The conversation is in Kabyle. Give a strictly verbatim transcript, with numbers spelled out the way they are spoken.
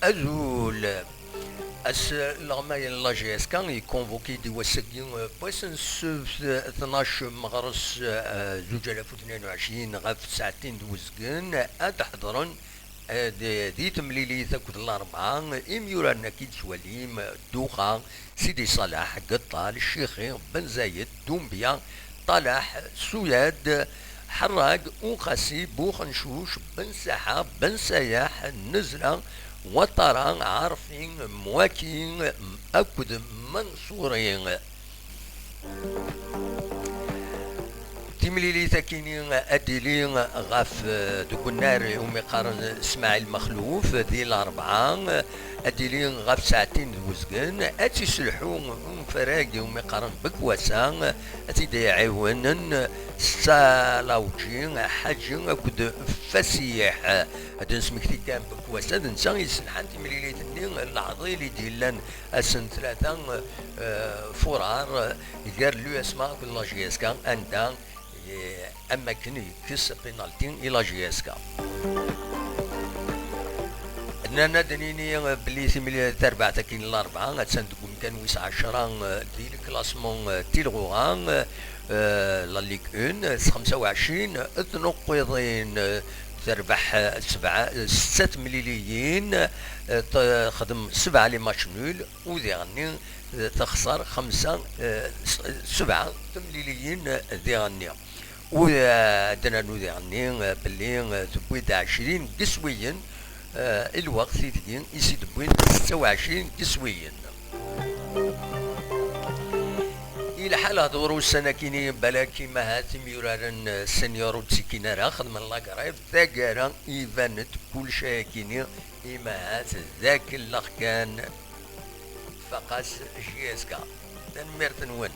Azul. Ass leɣmayen n la J S K yekonvoki-d i wass-agi, eh, n wass n ssebt, eh, tnac meɣres, eh, zuǧ alaf u tnin u ɛecrin ɣef tsaɛtin d uzgen, ad d-ḥeḍren, eh, di, di temlilit akked Larebɛa, imyuraren-agi d-ttwalim, Duxa, Sidi Ṣaleḥ, Geṭṭal, Ccixi, Ben Zayed, Dumbya, Ṭalaḥ, Suyad, Ḥerrag, Uqasi, Buxencuc, Ben Saḥa, Ben Sayaḥ, Nezra, Waṭara, Ɛarfi, Mwaki akked Manṣuri. Timlilit-akini ad d-tili ɣef, eh, deg unnar umi qqaren Smaɛil Mexluf di Larebɛa, ad d-tili ɣef saɛtin d uzgen, ad tt-iselḥu unfarag umi qqaren Bekwasa, ad t-id-iɛiwnen Setta Lawǧi, Ḥaǧi akked Fasiḥ. Ad d-nesmekti kan Bekwasa, d netta i yesselḥan timlilit-nni n leɛḍil i d-yellan ass n tlata, eh, furar, gar l'U S M A akked la J S K, anda, eh, am wakken yekkes penalty i la J S K. Nnan ad d-nini belli timli-, tarbaɛt-agi n Larebɛa attan deg umkan wis ɛecra, eh, di lklasmu, eh, tilɣuɣa, eh, la Ligue un, s xemsa u ɛecrin tnuqqiḍin, eh, terbeḥ, eh, sebɛa, setta temliliyin, eh, texdem sebɛa les matchs nuls, u diɣenni, eh, texṣer xemsa, eh, s-, sebɛa temliliyin, eh, diɣenni. U, eh, ad d-nernu diɣenni, eh, belli, eh, tewwi-d ɛecrin n yiswiyen, eh, i lweqt ideg i s-id-wwin setta u ɛecrin n yiswiyen. Ilḥa lehdur ussan-akini, balak imahat imyuraren, eh, senior ur ttikkin ara, xedmen la grève, taggara iban-d kullec ayakini, imahat d akellex kan. Tfaq-as J S K. Tanemmirt-nwen.